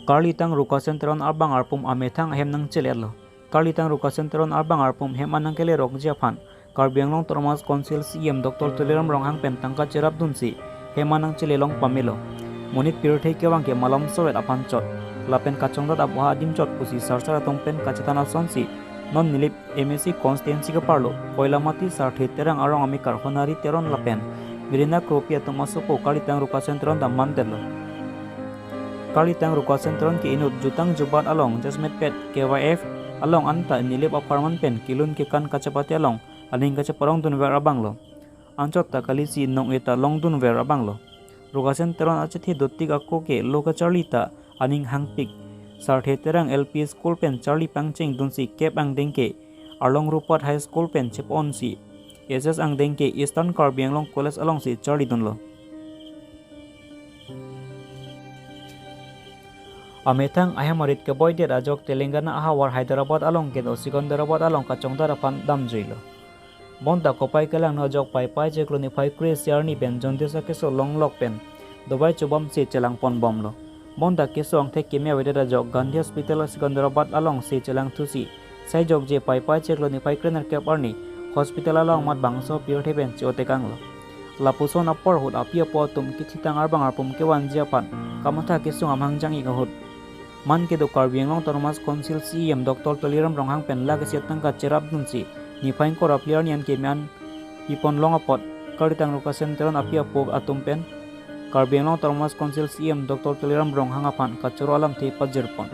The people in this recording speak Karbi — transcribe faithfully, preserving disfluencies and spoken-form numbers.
Karlitang Rukasen Teron abang arpum amethang ahem nangcheletlo. Karlitang Rukasen Teron abang arpum hem an nangkelerokji aphan Karbi Anglong Autonomous Council C E M Doctor Tuliram Ronghang pen tangka cherapdunsi hem an nangchelelong pamelo. Monit pirthe kevang ke malom sovet aphan chot, lapen kachongdat apuha adim chot pusi sarsar atum pen kachethan asonsi non Nilip M A C constituency keparlo Koilamati Sarthe Terang arong amekar Honari Teron lapen Mirina Kropi atum asopo Karlitang Rukasen Teron ta mandetlo. Karlitang Rukasen Teron ke inut jutang jubat along jasmet pet K Y F along anta Nilip apharman pen kelun kekan kachepate along aning kacheparongdunver abanglo. Anchot ta kali si nong-e ta longdunver abanglo. Rukasen Teron achethe dotik ako ke lo kacharli ta aning hangpik. Sarthe Terang L P School pen charli pangchengdunsi kep angdeng ke Arlong Rupat High School pen chep-onsi S S angdeng ke Eastern Karbi Anglong College alongsi charlidunlo. Amethang ahem arit keboidet ajok Telangana ahavar Hyderabad along kedo Secunderabad along kachongdat aphan damjuilo. Bonta kopai kelangno ajok Paipai chiklo niphai kre-isi arni pen jaundice akeso longlok pen dobai chobomsi chelangponbomlo. Bonta keso angthek keme avedet ajok Gandhi Hospital Secunderabad alongsi chelangthusi saijokje Paipai chiklo niphai krenerkep arni hospital along amat bangso pirthe pen che-otekanglo. Lapuson apor ahut api apo atum kethitang arbang arpum kevanji aphan kamatha kesung amahang jang-ik ahut, man kedo Karbi Anglong Autonomous Council C E M Doctor Tuliram Ronghang pen lakh isi atangka cherapdunsi niphai ingkoi ra phli arni an keme an piponlong apot Karlitang Rukasen Teron api apo atum pen Karbi Anglong Autonomous Council C E M Doctor Tuliram Ronghang aphan kachoro alamthe pajirpon.